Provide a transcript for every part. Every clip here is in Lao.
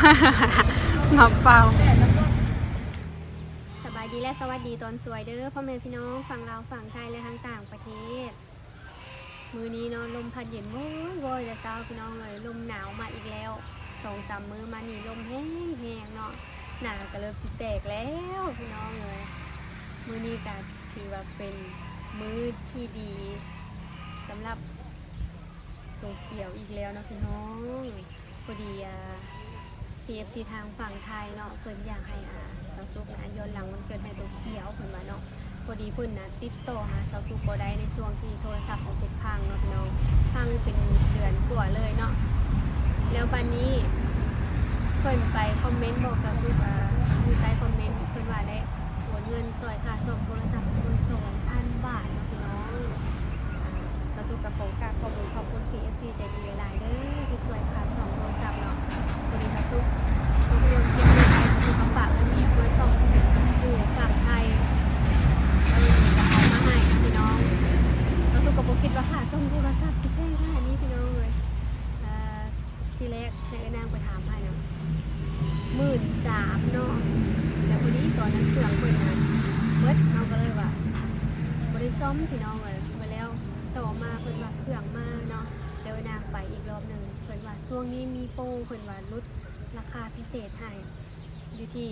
ມາເປົ່າ. ສະບາຍດີ ແລະ ສະຫວັດດີຕອນສວຍເດີ້ ພໍ່ແມ່ພີ່ນ້ອງຝັ່ງລາວ, ຝັ່ງໄທ ແລະ ທາງຕ່າງປະເທດ. ມື້ນີ້ເນາະ ລົມພັດເຢັນໂວຍໆແຕ່ເຊົ້າ ພີ່ນ້ອງເອີຍ, ລົມໜາວມາອີກແລ້ວ. ສອງສາມມື້ມານີ້ລົມແຮງໆເນາະ, ໜ້າກໍເລີ່ມຊິແຕກແລ້ວ ພີ່ນ້ອງເອີຍ. ມື້ນີ້ກໍຖືວ່າເປັນມື້ທີ່ດີສຳລັບໂຕກຽວອີກແລ້ວເນາະ ພີ່ນ້ອງ. ພໍດີ ອ່າ ພີເອັຟຊີ ທາງຝັ່ງໄທເນາະ ເພິ່ນຢາກໃຫ້ ອ່າ ສາວສຸກນະ ຍ້ອນຫຼັງວັນເກີດໃຫ້ໂຕກຽວ ເພິ່ນວ່າເນາະ. ພໍດີເພິ່ນນະ ຕິດຕໍ່ຫາສາວສຸກບໍ່ໄດ້ ໃນຊ່ວງທີ່ໂທລະສັບຂອງສຸກພັງເນາະ ພີ່ນ້ອງ, ພັງເປັນເດືອນກວ່າເລີຍເນາະ. ແລ້ວບາດນີ້ເພິ່ນໄປຄອມເມັນບອກສາວສຸກ ອ່າ ຢູ່ໃຕ້ຄອມເມັນ ເພິ່ນວ່າໄດ້ໂອນເງິນຊ່ອຍຄ່າສ້ອມໂທລະສັບ ຈຳນວນສອງພັນບາດເນາະ ພີ່ນ້ອງ. ອ່າ ສາວສຸກກໍຂໍກາບຂອບຄຸນຂອບຄຸນ ພີເອັຟຊີ ໃຈດີຫຼາຍໆເດີ້ ທີ່ຊ່ວຍຄ່າສ້ອມໂທລະສັບເນາະ. ພໍດີສາວສຸກຕົກລົງເກັບເງິນໄປ ສາວສຸກກໍຝາກເງິນມາສ້ອມຢູ່ຝັ່ງໄທ ເອີ ກໍເອົາມາໃຫ້ເນາະ ພີ່ນ້ອງ. ສາວສຸກກໍບໍ່ຄິດວ່າຄ່າສ້ອມໂທລະສັບຊິແພງຂະໜາດນີ້ ພີ່ນ້ອງເອີຍ. ອ່າ ທີແລກໃຫ້ເອື້ອຍນາງໄປຖາມໃຫ້ນະ ໝື່ນສາມເນາະ, ແລ້ວພໍດີຕອນນັ້ນເຄື່ອງເພິ່ນນະເບິດ ເຮົາກໍເລີຍວ່າບໍ່ໄດ້ສ້ອມ ພີ່ນ້ອງເອີຍ. ແລ້ວຕໍ່ມາເພິ່ນວ່າເຄື່ອງມາເນາະ, ແລ້ວເອື້ອຍນາງໄປອີກລອບໜຶ່ງ ເພິ່ນວ່າຊ່ວງນີ້ມີໂປຣ ເພິ່ນວ່າຫຼຸດລາຄາພິເສດໃຫ້ຢູ່ທີ່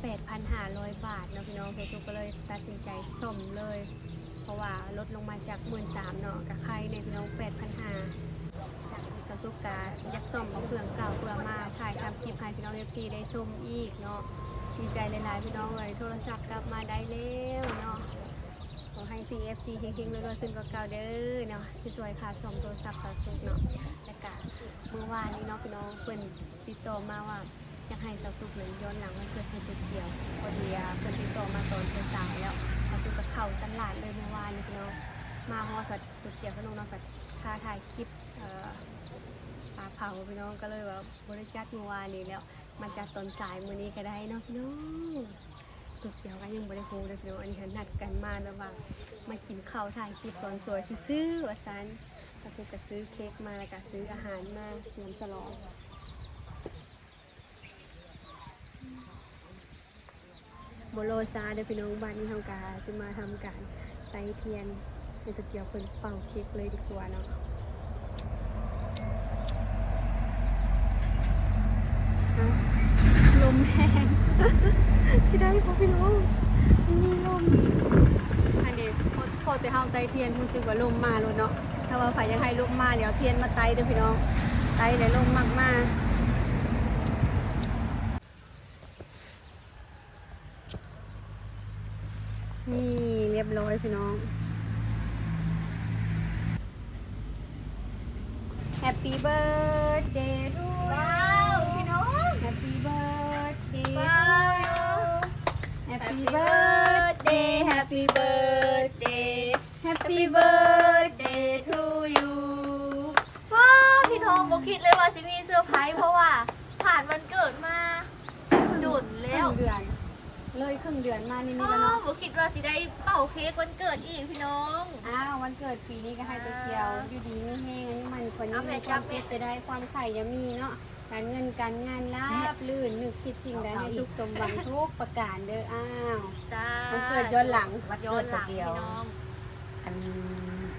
ແປດພັນຫ້າຮ້ອຍບາດເນາະ ພີ່ນ້ອງ. ສາວສຸກກໍເລີຍຕັດສິນໃຈສ້ອມເລີຍ ເພາະວ່າລົດລົງມາຈາກໝື່ນສາມເນາະ ກໍໄຄແດ່ ພີ່ນ້ອງ ແປດພັນຫ້າ. ສາວສຸກກໍຢາກສ້ອມເອົາເຄື່ອງເກົ່າ ເພື່ອມາຖ່າຍທຳຄລິບໃຫ້ພີ່ນ້ອງ ເອັຟຊີ ໄດ້ຊົມອີກເນາະ. ດີໃຈຫຼາຍໆ ພີ່ນ້ອງເອີຍ, ໂທລະສັບກັບມາໄດ້ແລ້ວເນາະ. ຂໍໃຫ້ ພີເອັຟຊີ ເຮັງໆ ລວຍໆ ຂຶ້ນກວ່າເກົ່າເດີ້ເນາະ ທີ່ຊ່ວຍຄ່າສ້ອມໂທລະສັບສາວສຸກເນາະ. ແລ້ວກະມື້ວານນີ້ເນາະ ພີ່ນ້ອງ ເພິ່ນ ຕິດຕໍ່ມາວ່າຢາກໃຫ້ສາວສຸກນັ້ນຍ້ອນຫຼັງວັນເກີດໃຫ້ໂຕກຽວ. ພໍດີ ອ່າ ເພິ່ນຕິດຕໍ່ມາຕອນສາຍໆແລ້ວ ສາວສຸກກໍເຂົ້າຕະຫຼາດເລີຍມື້ວານນີ້ພີ່ນ້ອງ. ມາຮອດພັດໂຕກຽວກັບນ້ອງໆ ພັດຖ້າຖ່າຍຄລິບ ເອີ ປາເຜົາພີ່ນ້ອງ, ກໍເລີຍວ່າບໍ່ໄດ້ຈັດມື້ວານນີ້ແລ້ວ ມາຈັດຕອນສາຍມື້ນີ້ກໍໄດ້ເນາະພີ່ນ້ອງ. ໂຕກຽວກໍຍັງບໍ່ໄດ້ຮູ້ເດີພີ່ນ້ອງ, ອັນນີ້ຫັ້ນນັດກັນມາແບບວ່າມາກິນເຂົ້າຖ່າຍຄລິບຕອນສວຍຊື່ໆວ່າຊັ້ນ. ສາວສຸກກໍຊື້ເຄັກມາ ແລ້ວກໍຊື້ອາຫານມາຮວມສະຫຼອງ. ບໍ່ລໍຊ້າເດີ້ພີ່ນ້ອງ, ບາດນີ້ເຮົາກະຊິມາທຳການໄຕ້ທຽນໃຫ້ໂຕກຽວເພິ່ນເປົ່າເຄັກເລີຍດີກວ່າເນາະ. ລົມແຮງ ຊິໄດ້ບໍ່ພີ່ນ້ອງ? ມັນມີລົມ ອັນນີ້ ພໍແຕ່ເຮົາໄຕ້ທຽນຮູ້ສຶກວ່າລົມມາໂລດເນາະ. ຖ້າວ່າໃຜຢາກໃຫ້ລົມມາ ດຽວທຽນມາໄຕ້ເດີ້ພີ່ນ້ອງ, ໄຕ້ແລ້ວລົມມັກມາ. ນີ້ ຮຽບຮ້ອຍພີ່ນ້ອງ. Happy birthday to you. ວ້າວ ພີ່ນ້ອງ Happy birthday to you. Happy birthday, happy birthday, happy birthday to you. ວ້າວ ພີ່ນ້ອງ ບໍ່ຄິດເລີຍວ່າຊິມີເຊີໄພຣສ໌ ເພາະວ່າຜ່ານວັນເກີດມາດົນແລ້ວ ເດືອນ ເລີຍເຄິ່ງເດືອນມານີ້ແລ້ວເນາະ. ບໍ່ຄິດວ່າຊິໄດ້ເປົ່າເຄັກວັນເກີດອີກພີ່ນ້ອງ. ອ້າວ ວັນເກີດປີນີ້ກໍໃຫ້ໂຕກຽວຢູ່ດີມີແຮງ ອາຍຸໝັ້ນຂວັນຍືນ ຄວາມເຈັບຈະໄດ້ ຄວາມໄຂ້ຢ່າມີເນາະ, ການເງິນການງານລາບລື່ນ ນຶກຄິດສິ່ງໃດໃຫ້ສຸກສົມຫວັງທຸກປະການເດີ້. ອ້າວ ສາທຸ ວັນເກີດຍ້ອນຫຼັງ ວັນເກີດໂຕກຽວ ຍ້ອນຫຼັງພີ່ນ້ອງ. ອັນ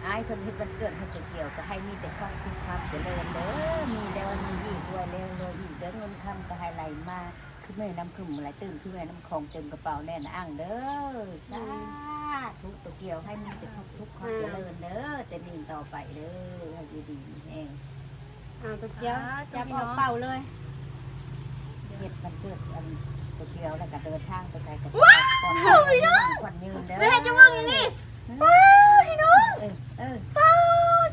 ອ້າຍເພິ່ນເຮັດວັນເກີດໃຫ້ໂຕກຽວ ກໍໃຫ້ມີແຕ່ຄວາມສຸກຄວາມຈະເລີນເດີ້. ມີແລ້ວມີອີກ ລວຍແລ້ວລວຍອີກເດີ້. ເງິນຄຳກໍໃຫ້ໄຫຼມາ ຄືແມ່ນ້ຳຂຶມໄຫຼຕື່ມ ຄືແມ່ນ້ຳຂອງ ເຕັມກະເປົາແໜ້ນອັ້ງເດີ້. ສາທຸ ໂຕກຽວໃຫ້ມີແຕ່ຄວາມສຸກຄວາມຈະເລີນເດີ້ ແຕ່ນີ້ຕໍ່ໄປເດີ້ ໃຫ້ຢູ່ດີມີແຮງ. ອ້າວ ໂຕກຽວ ສາທຸ ຈັບອອກເປົ່າເລີຍ. ເຮັດວັນເກີດອັນໂຕກຽວ ແລ້ວກໍເດີນທາງໄປໃສກໍ ວ້າວ ຂວັນຍືນເດີ້. ແມ່ຈະເບິ່ງອີ່ນີ້ ປ້າ ພີ່ນ້ອງ ເອີ ເອີ ປ້າ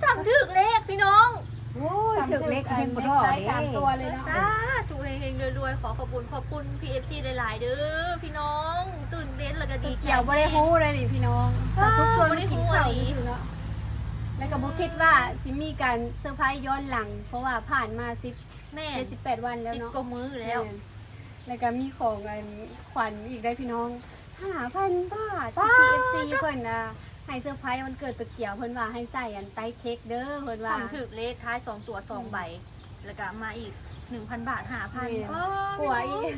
ສ່ຳຖືກເລກພີ່ນ້ອງ. ໂອ້ຍ ຖືກເລກແຮງບໍ່ພໍເດ້ ສາມຕົວເລີຍເນາະ. ສາທຸ ເຮງໆ ລວຍໆ ຂໍຂອບຄຸນຂອບຄຸນ ພີເອັຟຊີ ຫຼາຍໆເດີ້ພີ່ນ້ອງ. ຕື່ນເຕັ້ນ ແລ້ວກໍດີໃຈ ບໍ່ໄດ້ຮູ້ເລີຍນີ້ພີ່ນ້ອງ, ສາທຸ ຊວນມາກິນເຂົ້າຊື່ເນາະ. ແລ້ວກໍບໍ່ຄິດວ່າຊິມີການເຊີໄພຣສ໌ຍ້ອນຫຼັງ ເພາະວ່າຜ່ານມາສິບ ແມ່ນ ເຈັດສິບແປດວັນແລ້ວເນາະ ສິບກວ່າມື້ແລ້ວ. ແມ່ນ ແລ້ວກໍມີຂອງອັນຂວັນອີກໄດ໋ພີ່ນ້ອງ ຫ້າພັນບາດ ທີ່ ພີເອັຟຊີ ເພິ່ນ ອ່າ ໃຫ້ເຊີໄພຣສ໌ວັນເກີດໂຕກຽວ. ເພິ່ນວ່າໃຫ້ໃສ່ອັນໃຕ້ເຄັກເດີ້ ເພິ່ນວ່າ ສ່ຳຖືກເລກທ້າຍສອງຕົວສອງໃບ ແລ້ວກໍມາອີກ ໜຶ່ງພັນບາດ ຫ້າພັນ ແມ່ນ ໂອ້ ກວ່າອີກ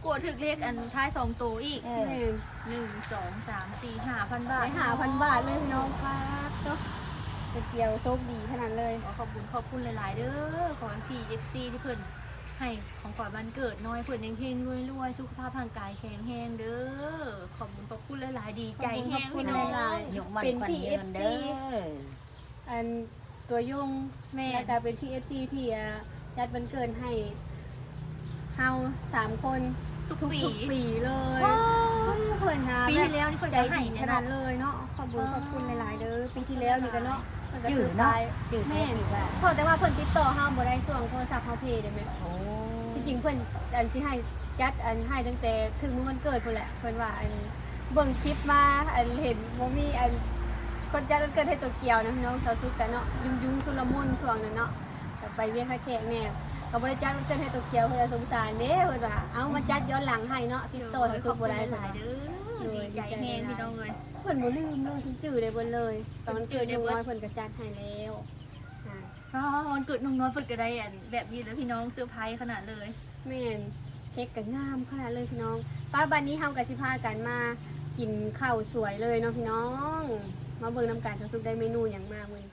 ກວ່າຖືກເລກອັນທ້າຍສອງໂຕອີກ ເອີ ແມ່ນ ໜຶ່ງ ສອງ ສາມ ສີ່ ຫ້າພັນບາດ ໄດ້ຫ້າພັນບາດເລີຍພີ່ນ້ອງ ປາດໂທ້ ເຈັບກ່ຽວໂຊກດີຂະໜາດເລີຍ. ຂໍຂອບບຸນຂອບຄຸນຫຼາຍໆເດີ ຂໍໃຫ້ພີ່ ເອັຟຊີ ທີ່ເພິ່ນໃຫ້ຂອງຂວັນວັນເກີດນ້ອງ ເພິ່ນເຮັງໆລວຍໆ ສຸຂະພາບຮ່າງກາຍແຂງແຮງເດີ ຂອບບຸນຂອບຄຸນຫຼາຍໆ ດີໃຈແຮງ ຂອບຄຸນຂອບຄຸນຫຼາຍໆ ເປັນພີ່ ເອັຟຊີ ອັນ ຕົວຍົງ ແມ່ນ ແລ້ວກະເປັນພີ່ ເອັຟຊີ ທີ່ ອ່າ ຈັດວັນເກີດໃຫ້ເຮົາສາມຄົນ ທຸກປີ ທຸກປີເລີຍ ໂອ້ ເພິ່ນຫາ ປີທີ່ແລ້ວນີ້ເພິ່ນກະໃຫ້ ໃຈດີຂະໜາດເລີຍເນາະ ຂອບບຸນຂອບຄຸນຫຼາຍໆເດີ ປີທີ່ແລ້ວນີ້ກະເນາະ ເພິ່ນກະເຊີໄພຣສ໌ ແມ່ນ ພໍແຕ່ວ່າເພິ່ນຕິດຕໍ່ເຮົາບໍ່ໄດ້ ຊ່ວງໂທລະສັບເຮົາເພເດ້ແມ່ ໂອ້ ທີ່ຈິງເພິ່ນ ອັນ ຊິໃຫ້ຈັດ ອັນ ໃຫ້ຕັ້ງແຕ່ຖືກມື້ວັນເກີດພຸ້ນແຫຼະ ເພິ່ນວ່າ ອັນ ເບິ່ງຄລິບມາ ອັນ ເຫັນບໍ່ມີ ອັນ ຄົນຈັດວັນເກີດໃຫ້ໂຕກຽວນະພີ່ນ້ອງ ສາວສຸກກະເນາະ ຫຍຸ້ງໆຊຸນລະມຸນຊ່ວງນັ້ນເນາະ ກະໄປວຽກຫາແຂກແດ່ ກະບໍ່ໄດ້ຈັດວັນເກີດໃຫ້ໂຕກຽວ ເພິ່ນວ່າສົງສານເດ້ ເພິ່ນວ່າ ເອົາ ມາຈັດຍ້ອນຫຼັງໃຫ້ເນາະ ຕິດຕໍ່ ໂດຍ ສາວສຸກບໍ່ໄດ້ ເພິ່ນວ່າ ໂດຍ ດີໃຈແຮງພີ່ນ້ອງເອີຍ ເພິ່ນບໍ່ລືມເລີຍ ເພິ່ນຈື່ໄດ້ເບິດເລີຍ ວັນເກີດນ້ອງນ້ອຍເພິ່ນກະຈັດໃຫ້ແລ້ວ ອ່າ ອໍ ວັນເກີດນ້ອງນ້ອຍເພິ່ນກະໄດ້ ອັນ ແບບນີ້ເດີພີ່ນ້ອງ ເຊີໄພຣສ໌ຂະໜາດເລີຍ ແມ່ນ ເຄັກກະງາມຂະໜາດເລີຍພີ່ນ້ອງ ປະ ບາດນີ້ເຮົາກະຊິພາກັນມາກິນເຂົ້າສວຍເລີຍເນາະພີ່ນ້ອງ ມາເບິ່ງນຳກັນ ສາວສຸກໄດ້ເມນູຫຍັງມາມື້ນີ້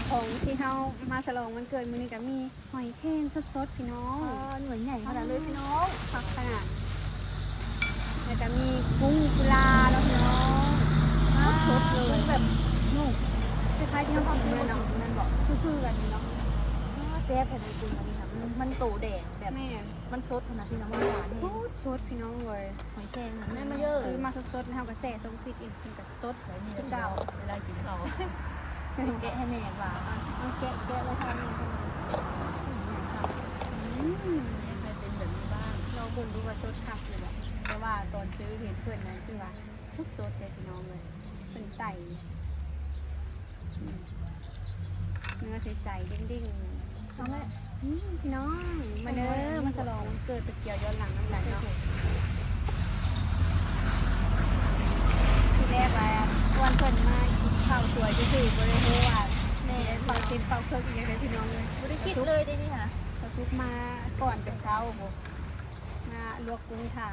ຂອງທີ່ເຮົາມາສະຫຼອງວັນເກີດມື້ນີ້ກະມີ ຫອຍແຄງສົດໆພີ່ນ້ອງ ອໍ ໜ່ວຍໃຫຍ່ຂະໜາດເລີຍພີ່ນ້ອງ ຄັກຂະໜາດ ແລ້ວກະມີກຸ້ງກຸລາເນາະພີ່ນ້ອງ ອໍ ສົດໆເລີຍ ກຸ້ງແບບນຸ້ມ ຄ້າຍໆທີ່ເຮົາກິນແມ່ນເນາະ ຄືໆກັນເນາະ ອໍ ແຊບແທ້ກຸ້ງອັນນີ້ນະ ມັນໂຕແດງແບບ ແມ່ນ ມັນສົດຂະໜາດພີ່ນ້ອງ ມັນຫວານແຮງ ສົດໆພີ່ນ້ອງເອີຍ ຫອຍແຄງນະ ແມ່ນ ມາເດີ ຊື້ມາສົດໆ ແລ້ວເຮົາກະແຊ່ຊ່ອງຟຣີດອີກ ເວລາກິນເຂົ້າ ເວລາກິນເຂົ້າ ແກະໃຫ້ແມ່ວ່າ ເອົາແກະ ແກະເລີຍຄ່ະ ອືມ ໃຫ້ເປັນແບບນີ້ບ້າງ ລອງເບິ່ງດູວ່າສົດຄັກຢູ່ບໍ່ ແຕ່ວ່າຕອນຊື້ເຫັນເພິ່ນນັ້ນຄືວ່າສົດໆເດ້ພີ່ນ້ອງເອີຍ ເພິ່ນໄຕ່ ອືມ ເນື້ອໃສໆ ເດ້ງໆ ເອົາແຫຼະ ອືມ ພີ່ນ້ອງ ມາເດີ ມາສະຫຼອງວັນເກີດໂຕກຽວຍ້ອນຫຼັງນຳກັນເນາະ ທີແລກວ່າຊວນເພິ່ນມາກິນເຂົ້າສວຍຊື່ໆ ບໍ່ໄດ້ຮູ້ວ່າ ແມ່ນ ເປົ່າເຈັບເປົ່າເຄິກອີ່ຫຍັງເດ້ພີ່ນ້ອງເອີຍ ບໍ່ໄດ້ຄິດເລີຍເດ້ນີ້ຫາ ສາວສຸກມາກ່ອນແຕ່ເຊົ້າພຸ້ນ ມາລວກກຸ້ງຖ້າ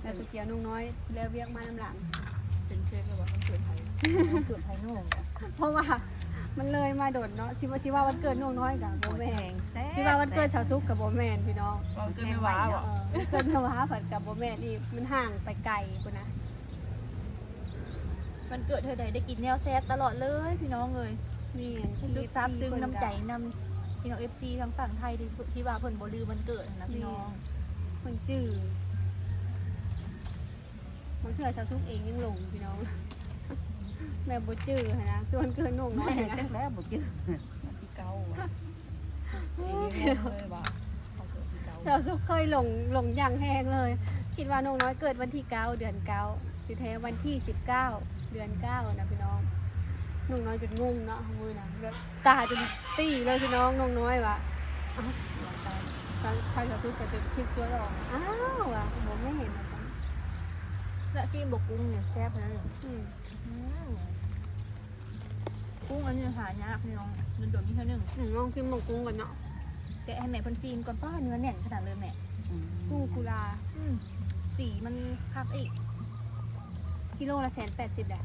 ແລ້ວໂຕກຽວນ້ອງນ້ອຍແລ້ວວຽກມານຳຫຼັງ ເປັນເຄ້ກຫຼືວ່າວັນເກີດໃຜ ວັນເກີດໃຜນ້ອງ ເພາະວ່າມັນເລີຍມາດົນເນາະ ຊິວ່າ ຊິວ່າວັນເກີດນ້ອງນ້ອຍກະບໍ່ແມ່ນ ຊິວ່າວັນເກີດສາວສຸກກະບໍ່ແມ່ນພີ່ນ້ອງ ວັນເກີດແມ່ຫວາ ເອີ ວັນເກີດແມ່ຫວາພັດກະບໍ່ແມ່ນອີກ ມັນຫ່າງໄປໄກພຸ້ນນະ. ວັນເກີດເທື່ອໃດໄດ້ກິນແນວແຊບຕະຫຼອດເລີຍພີ່ນ້ອງເອີຍ ແມ່ນ ຮູ້ສຶກຊາບຊຶ້ງນຳໃຈນຳພີ່ນ້ອງ ເອັຟຊີ ທາງຝັ່ງໄທທີ່ ທີ່ວ່າເພິ່ນບໍ່ລືມວັນເກີດຫັ້ນນະພີ່ນ້ອງ ແມ່ນ ເພິ່ນຈື່ ບາງເທື່ອສາວສຸກເອງຍັງຫຼົງພີ່ນ້ອງ ແບບບໍ່ຈື່ຫັ້ນນະ ຄືວັນເກີດນ້ອງນ້ອຍຫັ້ນນະ ຈັກແລ້ວບໍ່ຈື່ ເກົ່າ ສາວສຸກເຄີຍຫຼົງ ຫຼົງຢ່າງແຮງເລີຍ ຄິດວ່ານ້ອງນ້ອຍເກີດວັນທີເກົ້າ ເດືອນເກົ້າ ທີ່ແທ້ວັນທີສິບເກົ້າ ເດືອນເກົ້ານະພີ່ນ້ອງ ນ້ອງນ້ອຍຈົນງົງເນາະມື້ນັ້ນ ແບບຕາຈົນຕີເລີຍພີ່ນ້ອງ ນ້ອງນ້ອຍວ່າ ອ້າວ ທາງສາວສຸກກະເປັນຄລິບຊວນອອກ ອ້າວ ວ່າບໍ່ແມ່ນ ລະຊີມບໍ່ກຸ້ງນີ້ແຊບນະ ອືມ ອືມ ກຸ້ງອັນນີ້ຫາຍາກພີ່ນ້ອງ ດົນໆມີເທື່ອໜຶ່ງ ອືມ ລອງຊີມເບິ່ງກຸ້ງກ່ອນເນາະ ແກະໃຫ້ແມ່ເພິ່ນຊີມກ່ອນ ປ້າ ເນື້ອແໜ້ນຂະໜາດເລີຍແມ່ ອືມ ກຸ້ງກຸລາ ອືມ ສີມັນຄັກອີກ ກິໂລລະແສນແປດສິບແຫຼະ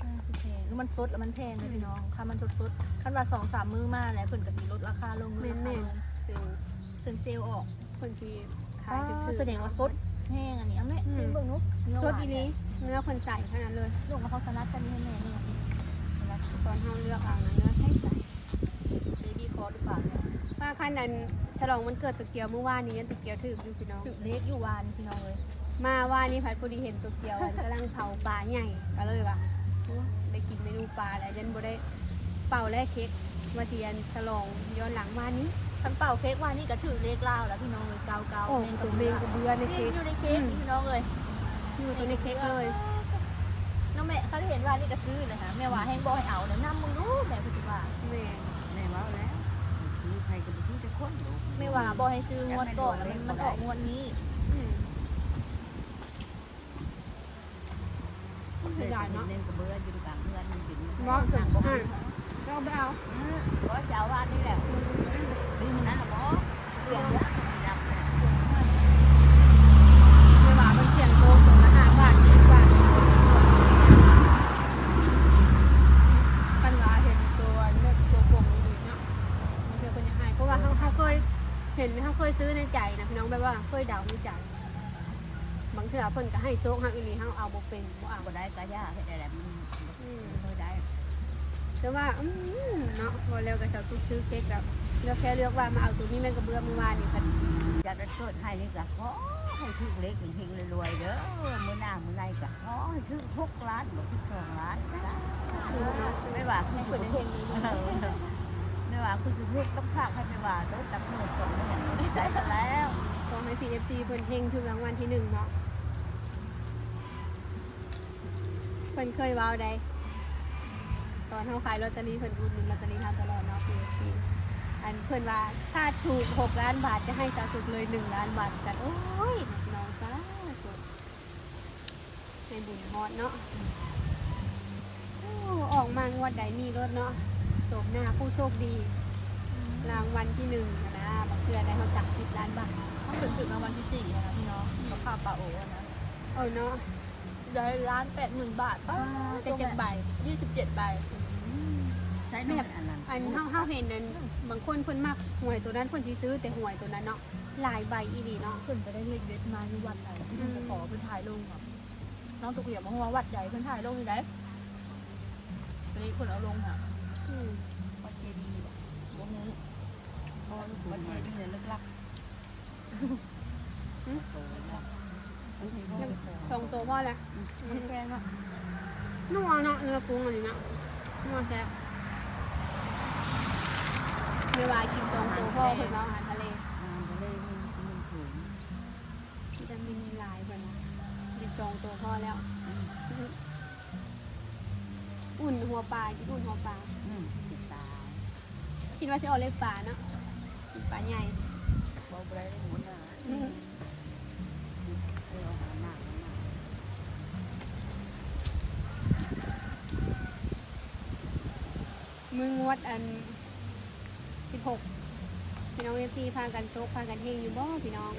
ອ່າ ຄືແພງ ເອີ ມັນສົດລະມັນແພງເດີ ອືມ ພີ່ນ້ອງ ຄັນມັນສົດໆ ຄັນວ່າສອງສາມມື້ມາແລ້ວເພິ່ນກະຊິລົດລາຄາລົງ ແມ່ນໆ ເຊິ່ງ ເຊິ່ງເຊວອອກ ເພິ່ນຊິຂາຍຖືກໆ ສະແດງວ່າສົດແຮງອັນນີ້ ເອົາແມ່ ອືມ ຊີມເບິ່ງດູ ເນື້ອ ສົດອີ່ຫຼີ ເນື້ອເພິ່ນໃສຂະໜາດເລີຍ ລູກເອົາຂອງສະຫຼັດອັນນີ້ໃຫ້ແມ່ໜຶ່ງ ຕອນເຮົາເລືອກເອົານະ ເນື້ອໃສໆ ເບບີ້ຄອດຫຼືເປົ່າ ວ່າຄັນອັນສະຫຼອງວັນເກີດໂຕກຽວມື້ວານນີ້ ຍັງໂຕກຽວຖືກຢູ່ພີ່ນ້ອງ ຖືກເລກຢູ່ວານພີ່ນ້ອງເອີຍ ມາວານນີ້ພັດພໍດີເຫັນໂຕກຽວ ອັນກຳລັງເຜົາປາໃຫຍ່ ກະເລີຍວ່າ ໂອ້ ໄດ້ກິນເມນູປາແລ້ວ ຍັງບໍ່ໄດ້ເປົ່າແລະເຄັກ ວ່າຊິອັນສະຫຼອງຍ້ອນຫຼັງວານນີ້ ຄັນເປົ່າເຄັກວານນີ້ກະຖືກເລກລາວລະພີ່ນ້ອງເອີຍ ເກົ້າເກົ້າ ໂອ້ ແມ່ນກະເບືອ ກະເບືອໃນເຄັກ ຢູ່ໃນເຄັກ ອືມ ພີ່ນ້ອງເອີຍ ຢູ່ແຕ່ໃນເຄັກເລີຍ ເນາະແມ່ ຄັນເຫັນວ່ານີ້ກະຊື້ແລ້ວນະ ແມ່ວ່າແຮງບໍ່ໃຫ້ເອົາແລ້ວ ນຳເບິ່ງດູແມ່ຄືຊິວ່າ ແມ່ນ ແມ່ເວົ້າແລ້ວ ຊື້ໃຜກະບໍ່ຊື້ຈັກຄົນ ແມ່ວ່າບໍ່ໃຫ້ຊື້ງວດກ່ອນ ມັນ ມັນອອກງວດນີ້ ອືມ ເສຍດາຍເນາະ ເຫັນກະເບືອຢູ່ກາງເຮືອນ ບໍ່ ບໍ່ ເອົາ ບໍ່ເອົາ ອືມ ບໍ່ ຊິເອົາວານນີ້ແຫຼະ ອືມ ຊື້ມື້ນັ້ນລະບໍ່ ລວມເບິດ ແຕ່ວ່າເພິ່ນສຽງໂຊກໂຕລະຫ້າບາດ ເຈັດບາດ ຄັນວ່າເຫັນໂຕອັນເງິນໂຕກົງນີ້ເນາະ ບາງເທື່ອເພິ່ນຢາກໃຫ້ ເພາະວ່າເຮົາ ເຮົາເຄີຍເຫັນ ເຮົາເຄີຍຊື້ໃນໃຈນະພີ່ນ້ອງ ແບບວ່າເຄີຍເດົາໃນໃຈ ບາງເທື່ອເພິ່ນກໍໃຫ້ໂຊກເຮົາອີ່ຫຼີ ເຮົາເອົາບໍ່ເປັນ ບໍ່ເອົາ ບໍ່ໄດ້ກໍຢ່າ ເຮັດໄດ້ແຫຼະ ມັນ ອືມ ບໍ່ໄດ້ ແຕ່ວ່າ ອືມ ເນາະ ເວົ້າແລ້ວກໍສາວສຸກຊື້ເກັກກໍເລືອກແຄ່ເລືອກວ່າມາເອົາໂຕນີ້ແມ່ນກະເບື້ອງມື້ວານນີ້ ຄັນຢາກໄດ້ເກີດໃຫ້ນີ້ກໍຂໍໃຫ້ຖືກເລກເຮັງໆລວຍໆເດີ ມື້ໜ້າມື້ໃນກໍຂໍໃຫ້ຖືກຫົກລ້ານ ບໍ່ຖືກສອງລ້ານ ສາທຸເນາະ ແມ່ວ່າຄືຊິບໍ່ຖືກ ແມ່ວ່າຄືຊິບໍ່ຖືກ ຕ້ອງຝາກໃຫ້ແມ່ວ່າເດີ ຈັກໝື່ນສອງໝື່ນໄດ້ແລ້ວ ຂໍໃຫ້ ພີເອັຟຊີ ເພິ່ນເຮັງຖືກລາງວັນທີໜຶ່ງເນາະ. ເພິ່ນເຄີຍເວົ້າໄດ໋ ຕອນເຮົາຂາຍລອດຕະລີ ເພິ່ນອຸດໜູນລອດຕະລີເຮົາຕະຫຼອດເນາະ ພີເອັຟຊີ ອັນເພິ່ນວ່າຖ້າຖືກຫົກລ້ານບາດ ຈະໃຫ້ສາວສຸກເລີຍໜຶ່ງລ້ານບາດ ວ່າຊັ້ນ ໂອ້ຍ ນ້ອງສາທຸ ໃຫ້ບຸນຮອດເນາະ ໂອ້ ອອກມາງວດໃດມີໂລດເນາະ ໂຊກໜ້າຜູ້ໂຊກດີ ອືມ ລາງວັນທີໜຶ່ງຫັ້ນນະ ບາງເທື່ອໄດ້ຮອດສາມສິບລ້ານບາດ ເຂົາເປັນຖືກລາງວັນທີສີ່ຫັ້ນນະ ພີ່ນ້ອງ ອືມ ກັບຂ້າວປາໂອຫັ້ນນະ ເອີເນາະ ໄດ້ລ້ານແປດໝື່ນບາດ ປ້າ ແຕ່ຈັກໃບ ຍີ່ສິບເຈັດໃບ ອືມ ໃຊ້ແບບອັນນັ້ນ ອັນເຮົາ ເຮົາເຫັນນັ້ນ ບາງຄົນເພິ່ນມັກຫວຍໂຕນັ້ນ ເພິ່ນຊິຊື້ແຕ່ຫວຍໂຕນັ້ນເນາະ ຫຼາຍໃບອີ່ຫຼີເນາະ ເພິ່ນໄປໄດ້ເລກເດັດມາຢູ່ວັດໃດ ອືມ ເພິ່ນໄປຂໍ ເພິ່ນຖ່າຍລົງເນາະ ນ້ອງຕຸກອຽບບໍ່ຮູ້ວ່າວັດໃດ ເພິ່ນຖ່າຍລົງຢູ່ໃດ ເລກເພິ່ນເອົາລົງຫາ ອືມ ວັດເຈດີບໍ ບໍ່ຮູ້ ບໍ່ຮູ້ ວັດເຈດີເລິກລັບ ອືມ ສອງໂຕພໍແລ້ວ ອືມ ແກງເນາະ ນົວເນາະ ເນື້ອກຸ້ງອັນນີ້ເນາະ ນົວແຊບ ເວລາກິນສອງໂຕພໍ ເພິ່ນວ່າອາຫານທະເລ ອາຫານທະເລມັນ ມັນສູງ ວິຕາມິນຫຼາຍ ເພິ່ນວ່າ ກິນສອງໂຕພໍແລ້ວ ອືມ ອຸ່ນຫົວປາ ກິນອຸ່ນຫົວປາ ອືມ ກິນປາ ຄິດວ່າຊິອອກເລກປາເນາະ ກິນປາໃຫຍ່ ເວົ້າບໍ່ໄດ້ເດ້ຫົວໜ້າ ອືມ ມື້ງວດອັນສິບຫົກ ພີ່ນ້ອງເອັຟຊີ ພາກັນໂຊກພາກັນເຮັງຢູ່ບໍ່ພີ່ນ້ອງ?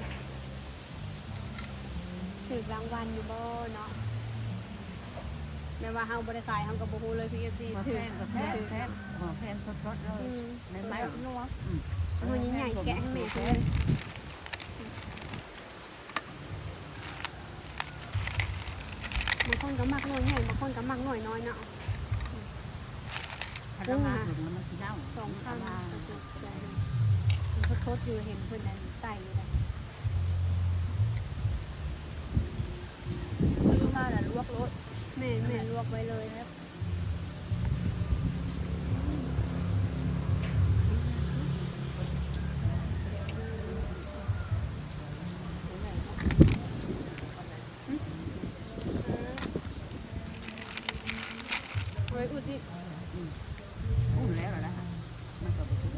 ຖືກລາງວັນຢູ່ບໍ່ເນາະ? ແມ່ນວ່າເຮົາບໍ່ໄດ້ຂາຍ ເຮົາກໍບໍ່ຮູ້ເລີຍ ເອັຟຊີ ຖືກ ແພງກໍແພງ ແພງ ຫົວແພງສົດໆເລີຍ ອືມ ໃໝ່ໆ ນົວ ອືມ ໜ່ວຍໃຫຍ່ໆ ແກະໃຫ້ແມ່ເພິ່ນເລີຍ ບາງຄົນກໍມັກໜ່ວຍໃຫຍ່ ບາງຄົນກໍມັກໜ່ວຍນ້ອຍເນາະ ອືມ ພະນັກງານເພິ່ນມັນຊິເນົ່າ ສອງຄຳ ມັນກໍສຸກ ມັນສົດໆຢູ່ ເຫັນເພິ່ນອັນໃສ່ຢູ່ນະ ຊື້ມາແລ້ວລວກໂລດ ແມ່ນໆ ລວກໄວ້ເລີຍ ເອົາໄວ້ອຸດນີ້ ອືມ ອຸ່ນແລ້ວລະ ມັນກໍບໍ່ສຸກ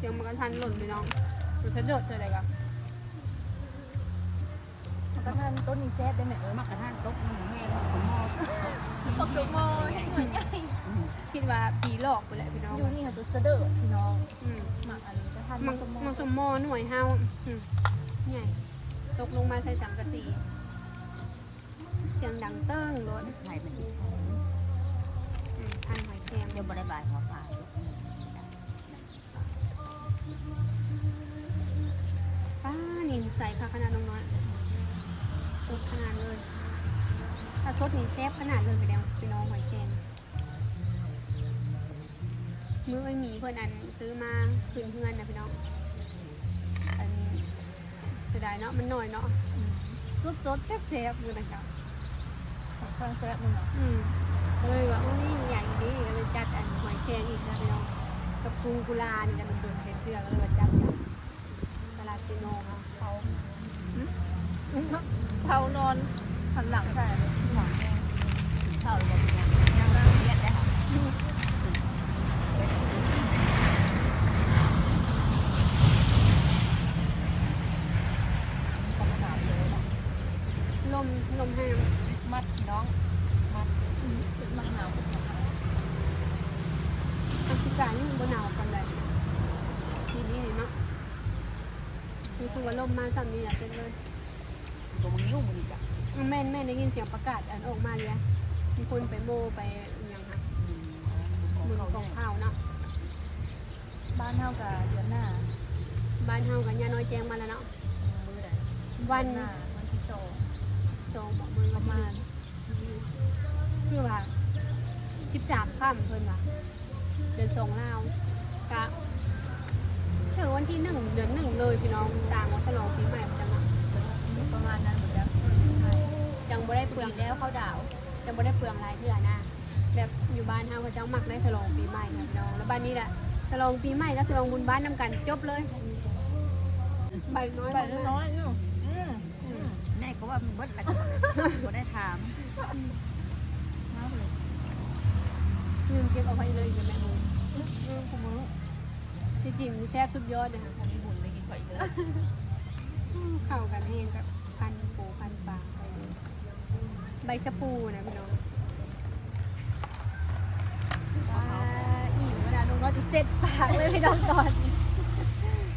ສຽງໝາກກະທັນຫຼົ່ນພີ່ນ້ອງ ມັນສະເດີດເທື່ອໃດກໍ ໝາກກະທັນຕົ້ນນີ້ແຊບເດ້ແມ່ເອີຍ ໝາກກະທັນຕົກມັນແຮງ ໝາກສົມມໍ ໝາກສົມມໍແຮງໜ່ວຍໃຫຍ່ ອືມ ຄິດວ່າຜີຫຼອກພຸ້ນແຫຼະພີ່ນ້ອງ ຢູ່ນີ້ຫາຈະສະເດີດພີ່ນ້ອງ ອືມ ໝາກອັນກະທັນ ໝາກ ໝາກສົມມໍ ໝາກສົມມໍໜ່ວຍເຮົາ ອືມ ໃຫຍ່ ຕົກລົງມາໃສ່ສັງກະສີ ສຽງດັງເຕີງໂລດ ຖ່າຍມັນອີກ ອືມ ຖ່າຍຫອຍແຄງ ຍັງບໍ່ໄດ້ບາຍຫົວປາ ປ້າ ນີ້ໃສຄັກຂະໜາດນ້ອງນ້ອຍ ສົດຂະໜາດເລີຍ ຖ້າສົດນີ້ແຊບຂະໜາດເລີຍ ພີ່ນ້ອງ ຫອຍແຄງ ມື້ໄອ້ໝີເພິ່ນອັນຊື້ມາຂຶ້ນເຮືອນນະພີ່ນ້ອງ ອັນ ເສຍດາຍເນາະ ມັນໜ້ອຍເນາະ ອືມ ສົດໆ ແຊບໆ ມື້ນັ້ນກະ ຂອງແຊບມັນເນາະ ອືມ ກໍເລີຍວ່າ ໂອ້ຍ ໃຫຍ່ດີ ກໍເລີຍຈັດອັນຫອຍແຄງອີກນະພີ່ນ້ອງ ກັບກຸ້ງກຸລານີ້ກະດົນໆ ເຮັດເທື່ອ ກໍເລີຍວ່າຈັດ ຕະຫຼາດເຊໂນເຮົາ ເຜົາ ຫຶ? ເຜົານອນ ຫັນຫຼັງໃສ່ ຫອຍແຄງ ເຜົາແລ້ວບໍ່ເປັນຫຍັງ ຍັງວຽດໄດ້ຫວາ? ລົມ ລົມແຮງ ຄຣິສມາສພີ່ນ້ອງ ຄຣິສມາສ ອືມ ຄຣິສມາສໜາວ ອາທິການນີ້ບໍ່ໜາວປານໃດ ປີນີ້ເນາະ ຮູ້ສຶກວ່າລົມມາຊ່ຳນີ້ລະເປັນເລີຍ ຕົວມັນຫິ້ວມື້ນີ້ກະ ອືມ ແມ່ນໆ ໄດ້ຍິນສຽງປະກາດອັນອອກມາຢູ່ ມີຄົນໄປໂມ້ໄປອີ່ຫຍັງຫັ້ນ ອືມ ເບິ່ງຂອງຂ່າວເນາະ ບ້ານເຮົາກະເດືອນໜ້າ ບ້ານເຮົາກະຍ່ານ້ອຍແຈ້ງມາແລ້ວເນາະ ມື້ໃດ ວັນ ເດືອນໜ້າ ວັນທີສອງ ສອງບໍ ມື້ວັນທີ ປະມານ ຄືວ່າສິບສາມຄ່ຳເພິ່ນວ່າ ເດືອນສອງລາວ ກະເຖິງວັນທີໜຶ່ງ ເດືອນໜຶ່ງເລີຍພີ່ນ້ອງ ຕ່າງວ່າສະຫຼອງປີໃໝ່ຈັ່ງນະ ປະມານນັ້ນບໍ່ຈັກ ຍັງບໍ່ໄດ້ເປືອງ ແລ້ວເຂົ້າດາວ ຍັງບໍ່ໄດ້ເປືອງຫຼາຍເທື່ອນະ ແບບຢູ່ບ້ານເຮົາເຂົາເຈົ້າມັກໄດ້ສະຫຼອງປີໃໝ່ນະພີ່ນ້ອງ ແລ້ວບາດນີ້ລະ ສະຫຼອງປີໃໝ່ກັບສະຫຼອງບຸນບ້ານນຳກັນຈົບເລີຍ ໃບນ້ອຍ ໃບນ້ອຍ ອືມ ອືມ ອືມ ແມ່ກໍວ່າມັນເບິດລະ ບໍ່ໄດ້ຖາມ ມາເລີຍ ລືມເກັບເອົາໄວ້ເລີຍແມ່ໝູ ອືມ ທີ່ຈິງແຊບສຸດຍອດເລີຍ ບໍ່ມີບຸນໄດ້ກິນຂ້ອຍເລີຍ ເຂົ້າກັນແຮງກັບພັນປູພັນປາໄປເລີຍ ໃບຊະພູນະພີ່ນ້ອງ ອ່າ ອີ່ມຂະໜາດ ນ້ອງນ້ອຍຈະເຊັດປາກເລີຍພີ່ນ້ອງຕອນນີ້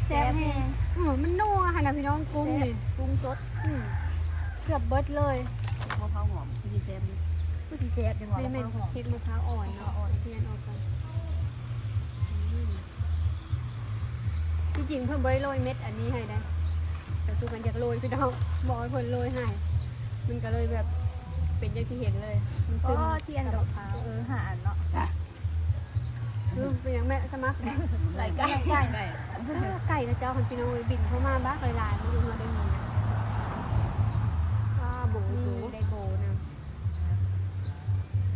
ແຊບແຮງ ແຊບແຮງ ເອີ ມັນນົວຫັ້ນນະພີ່ນ້ອງ ກຸ້ງນີ້ ກຸ້ງສົດ ອືມ ເກືອບເບິດເລີຍ ມະພ້າວຫອມຄືຊິແຊບຢູ່ ຄືຊິແຊບຈັ່ງວ່າ ແມ່ນໆ ມະພ້າວຫອມ ເຮັດມະພ້າວອ່ອນເນາະ ມະພ້າວອ່ອນ ທຽນອອກກ່ອນ ອືມ ທີ່ຈິງເພິ່ນບໍ່ໄດ້ໂລຍເມັດອັນນີ້ໃຫ້ເດ້ ແຕ່ສຸກັນຢາກໂລຍພີ່ນ້ອງ ບອກໃຫ້ເພິ່ນໂລຍໃຫ້ ມັນກະເລີຍແບບເປັນຢ່າງທີ່ເຫັນເລີຍ ມັນຊຶມ ໂອ້ ທຽນກັບ ເອີ ຫ້າອັນເນາະ ເອີ ເປັນຫຍັງແມ່ ສະໝັກ ໄກ່ ໄກ່ ໄກ່ ເອີ ໄກ່ນະເຈົ້າຫັ້ນພີ່ນ້ອງເອີຍ ບິນເຂົ້າມາບັກຫຼາຍໆ ບໍ່ຮູ້ວ່າໄດ້ມີ ອ້າ ໂບ ມີ ໂບ ໄດ້ໂບນຳ.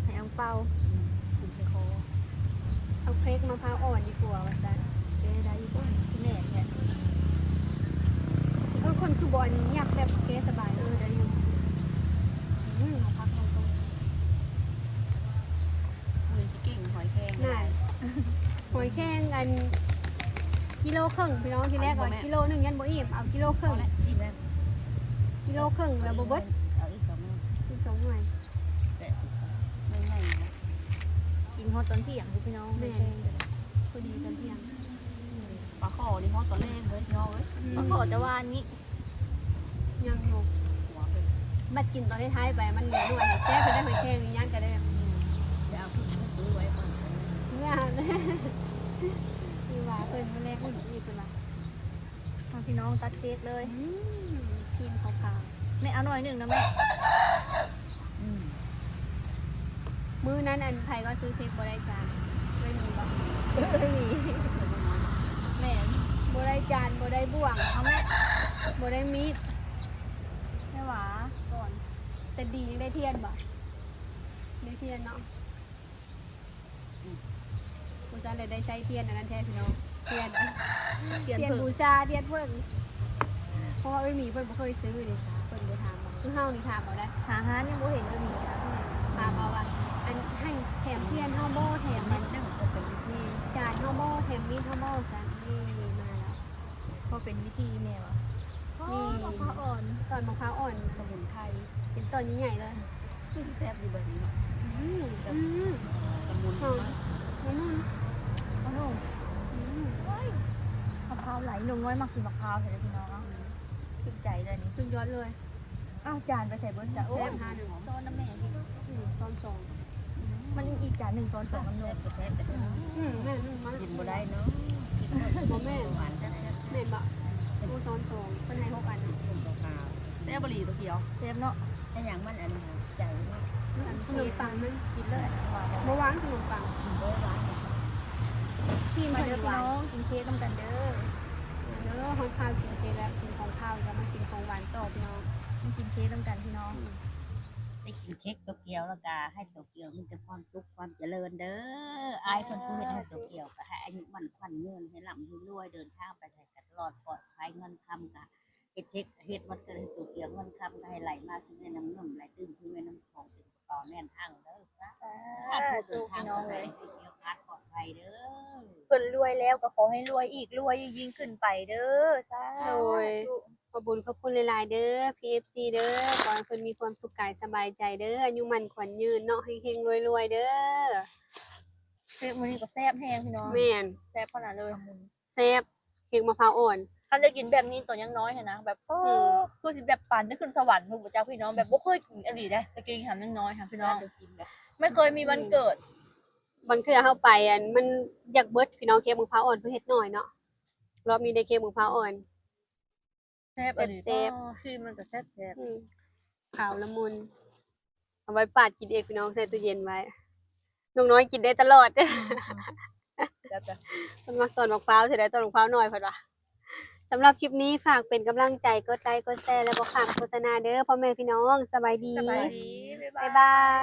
ໃຫ້ອັງເປົາ ອືມ ຂຶ້ນໃສ່ຄໍ ເອົາເຄຣັກມະພ້າວອ່ອນດີກວ່າວ່າຊັ້ນ ເອີ ໄດ້ຢູ່ບໍ່ ແມ່ນແທ້ ເອີ ຄົນຄືບໍ່ອັນຫຍັບແບບແກ້ສະບາຍ ເອີ ໄດ້ຢູ່ ອືມ ເອົາຜັກມາກ່ອນ ມື້ນີ້ຊິເກັ່ງຫອຍແຄງ ນັ້ນ ຫອຍແຄງອັນ ກິໂລເຄິ່ງພີ່ນ້ອງ ທີແລກວ່າກິໂລໜຶ່ງຍັງບໍ່ອີ່ມ ເອົາກິໂລເຄິ່ງ ກິໂລເຄິ່ງແລ້ວບໍ່ເບິດ ເອົາອີກສອງໜ່ວຍ ອີກສອງໜ່ວຍ. ແບບໃຫຍ່ໆ ເນາະ ກິນຮອດຕອນທ່ຽງພຸ້ນພີ່ນ້ອງ ແມ່ນ ພໍດີຕອນທ່ຽງ ປາຄໍ່ນີ້ຮອດຕອນແລງເລີຍພີ່ນ້ອງເອີຍ ອືມ ປາຄໍ່ແຕ່ວານນີ້ ຍັງຢູ່ ຫົວເພິ່ນ ບັດກິນຕອນທ້າຍໆ ໄປມັນເຫຼືອໜ້ອຍ ແຊບ ເພິ່ນໄດ້ຫອຍແຄງນີ້ ຍ່າງກະໄດ້ ອືມ ໄປເອົາເພິ່ນຊື້ໄວ້ກ່ອນ ຍ່າງ ຄືວ່າເພິ່ນມື້ແລກເພິ່ນອີກເພິ່ນວ່າ ອ່ະ ພີ່ນ້ອງ ຕັດເຄກເລີຍ ອືມ ຄຣີມຂາວໆ ແມ່ເອົາໜ້ອຍໜຶ່ງນະແມ່ ອືມ ມື້ນັ້ນອັນໃຜກໍຊື້ເຄກບໍ່ໄດ້ຈານ ເອື້ອຍມີບໍ່ ເອື້ອຍມີ ແມ່ນ ບໍ່ໄດ້ຈານ ບໍ່ໄດ້ບ່ວງ ເອົາແມ່ ບໍ່ໄດ້ມີດ ແມ່ຫວາ ກ່ອນ ແຕ່ດີຍັງໄດ້ທຽນບໍ່ ໄດ້ທຽນເນາະ. ອືມ ບໍ່ຊັ້ນແລ້ວໄດ້ໃຊ້ທຽນອັນນັ້ນແທ້ພີ່ນ້ອງ ທຽນ ທຽນ ທຽນ ທຽນບູຊາ ທຽນເພິ່ນ ເພາະວ່າເອື້ອຍໝີເພິ່ນບໍ່ເຄີຍຊື້ເດ້ ເພິ່ນບໍ່ຖາມເຮົາ ຄືເຮົານີ້ຖາມເອົາໄດ໋ ຫາຮ້ານຍັງບໍ່ເຫັນເອື້ອຍໝີ ຖາມເອົາວ່າ ອັນ ໃຫ້ແຖມທຽນເຮົາບໍ່ ແຖມອັນ ຈານເຮົາບໍ່ ແຖມມີດເຮົາບໍ່ ຊັ້ນ ນີ້ ມີມາແລ້ວ ພໍເປັນວິທີແມ່ວ່າ ມີ ຕອນມະພ້າວອ່ອນ ຕອນມະພ້າວອ່ອນສະໝຸນໄພ ເປັນຕອນໃຫຍ່ໆ ເລີຍ. ຄືຊິແຊບຢູ່ແບບນີ້ເນາະ ອືມ ອືມ ລະມຸນ ຫອມ ລະມຸນ ອືມ ໂອ້ຍ ມະພ້າວໄຫຼ ນ້ອງນ້ອຍມັກກິນມະພ້າວແທ້ເດ້ພີ່ນ້ອງເນາະ ຖືກໃຈເລີຍນີ້ ສຸດຍອດເລີຍ. ອ້າວ ຈານໄປໃສເບິດຈະ ໂອ້ຍ ຊ້ອນນຳແມ່ ຊ້ອນສອງ ມັນອີກຈານໜຶ່ງ ຊ້ອນສອງນຳໜູ ແຊບ ອືມ ແມ່ນ ກິນບໍ່ໄດ້ເນາະ ບໍ່ແມ່ນ ຫວານແຊບ ແມ່ນບໍ່ ໂອ້ ຊ້ອນສອງ ເພິ່ນໃຫ້ຫົກອັນ ແຊບອີ່ຫຼີໂຕກຽວ ແຊບເນາະ ແຕ່ຫຍັງມັນອັນໃຈເນາະ ອັນຂະໜົມປັງມັນ ກິນເລີຍ ບໍ່ຫວານຂະໜົມປັງ ບໍ່ຫວານ ມາເດີພີ່ນ້ອງ ກິນເຄ້ກນຳກັນເດີ ເດີ ຮອດຄາວກິນເຄ້ກແລ້ວ ກິນຂອງຄາວແລ້ວ ມາກິນຂອງຫວານຕໍ່ພີ່ນ້ອງ ມາກິນເຄ້ກນຳກັນພີ່ນ້ອງ ໄດ້ກິນເຄ້ກໂຕກຽວແລ້ວກະໃຫ້ໂຕກຽວມີແຕ່ຄວາມສຸກຄວາມຈະເລີນເດີ ອ້າຍເພິ່ນຜູ້ເຮັດໃຫ້ໂຕກຽວກະໃຫ້ອາຍຸໝັ້ນຂວັນຍືນ ໃຫ້ລ່ຳໃຫ້ລວຍ ເດີນທາງໄປໃສກະລອດປອດໄພ ເງິນຄຳກະ ເຮັດເທັກເຮັດວັດກະໄດ້ໂຕກຽວ ເງິນຄຳກະໃຫ້ໄຫຼມາຄືແມ່ນ້ຳນົນ ໄຫຼຕື່ມຄືແມ່ນ້ຳຂອງ ເຕັມກະເປົາແໜ້ນອັ່ງເດີ ສາທຸ ພີ່ນ້ອງເອີຍ ໂຕກຽວກາດປອດໄພເດີ ເພິ່ນລວຍແລ້ວກະຂໍໃຫ້ລວຍອີກ ລວຍຍິ່ງຂຶ້ນໄປເດີ ສາທຸ. ຂອບບຸນຂອບຄຸນຫຼາຍໆເດີ ພີເອັຟຊີເດີ ຂໍໃຫ້ເພິ່ນມີຄວາມສຸກກາຍສະບາຍໃຈເດີ ອາຍຸໝັ້ນຂວັນຍືນເນາະ ເຮັງໆລວຍໆເດີ. ເຄ້ກມື້ນີ້ກໍແຊບແຮງພີ່ນ້ອງ ແມ່ນ ແຊບຂະໜາດເລີຍ ແຊບ ເຄ້ກມະພ້າວອ່ອນ ຄັນໄດ້ກິນແບບນີ້ ຕອນຍັງນ້ອຍຫັ້ນນະ ແບບ ໂອ້ ຄືຊິແບບປານໄດ້ຂຶ້ນສະຫວັນພຸ້ນບໍ່ຈັກພີ່ນ້ອງ ແບບບໍ່ເຄີຍກິນອີ່ຫຼີເດ້ ແຕ່ກິນຫາຍັງນ້ອຍຫັ້ນພີ່ນ້ອງ ໄມ່ເຄີຍມີວັນເກີດ. ບາງເທື່ອເຮົາໄປອັນມັນຢາກເບິດພີ່ນ້ອງ ເຄ້ກມະພ້າວອ່ອນເພິ່ນເຮັດໜ້ອຍເນາະ ລອບນີ້ໄດ້ເຄ້ກມະພ້າວອ່ອນ ແຊບ ແຊບ ຊີມມັນກໍແຊບໆ ອືມ ຂາວລະມຸນ ເອົາໄວ້ປາດກິນເອງພີ່ນ້ອງ ໃສ່ຕູ້ເຢັນໄວ້ ນ້ອງນ້ອຍກິນໄດ້ຕະຫຼອດ ເພິ່ນມັກຕອນໝາກພ້າວເທື່ອໃດ ຕອນໝາກພ້າວໜ້ອຍເພິ່ນວ່າ. ສຳລັບຄລິບນີ້ຝາກເປັນກຳລັງໃຈ ກົດໄລ ກົດແຊ ແລະ ບໍ່ຂ້າມໂຄສະນາເດີພໍ່ແມ່ພີ່ນ້ອງ ສະບາຍດີ ສະບາຍດີ ບາຍບາຍ.